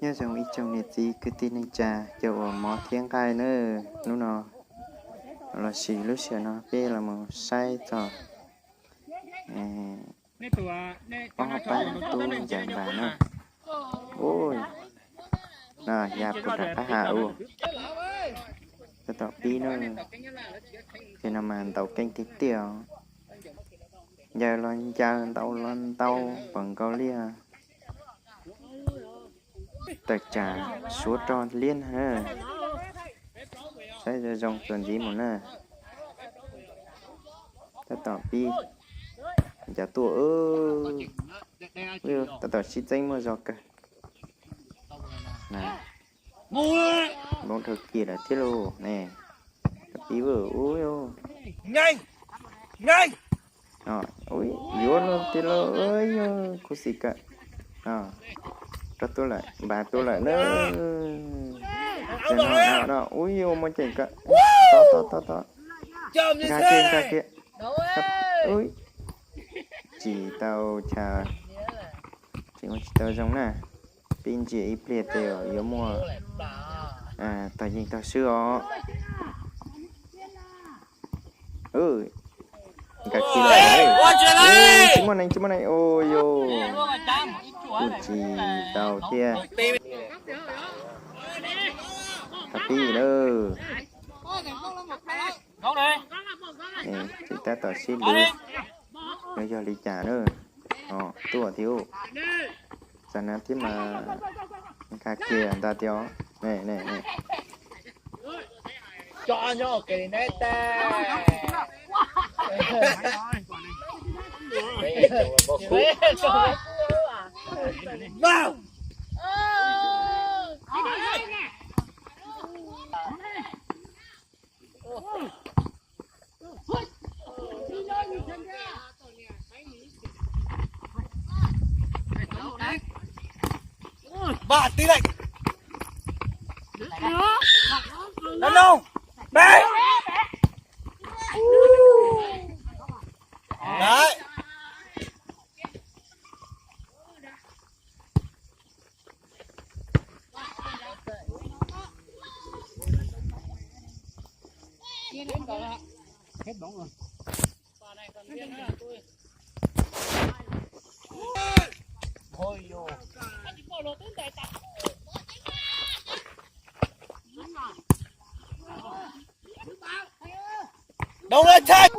Nyob zoo ib tsoom niam txiv kwv tij neej tsa cov uas mob thiab nqaij nawb, hnub no los sis lub sij hawm no peb los mus saib txog ob pab tub Yas Npas na. Ub, no ya puag nram qab ha ub, tab tom pib na. Ces no mas ntaus keej tiag tiag os. Ncaws los ncaws, ntaus los ntaus, pom nkaus li os. Tawm tsam suav rog liab na. Saib zoo zoo txuas ntxiv mus na. Tab tom pib ncav tuaj. Tab tom sib txeeb muaj zog kawg. Nplooj dhau kiag lawm thiab lauj ne. Tab pib ub, yuav luag tiag lauj, khuv xim kawg. Rov tuaj lawm, npas tuaj lawm na. Ub yuav muaj ceem kawg. Tod tod tod tod. Nkag kiag, nkag kiag. Ub, tsis tau chav, tseem ua tsis tau zoo na. Peb ntsia ib pliag tes yuav muaj tog yeej tog swb os. Nkag kiag lawm. Tsis muaj neeg, tsis muaj neeg, ua yus kuj tsis tau thiab. Tab pib lawm. Tseem tab tom sib luv, no yog li cas na. Tuaj thiab. Xav na thiab mas nkag kiag ntag tiag. Ba ti lej. Nov noo. Ba. Đấy. Đồng lên, Thành.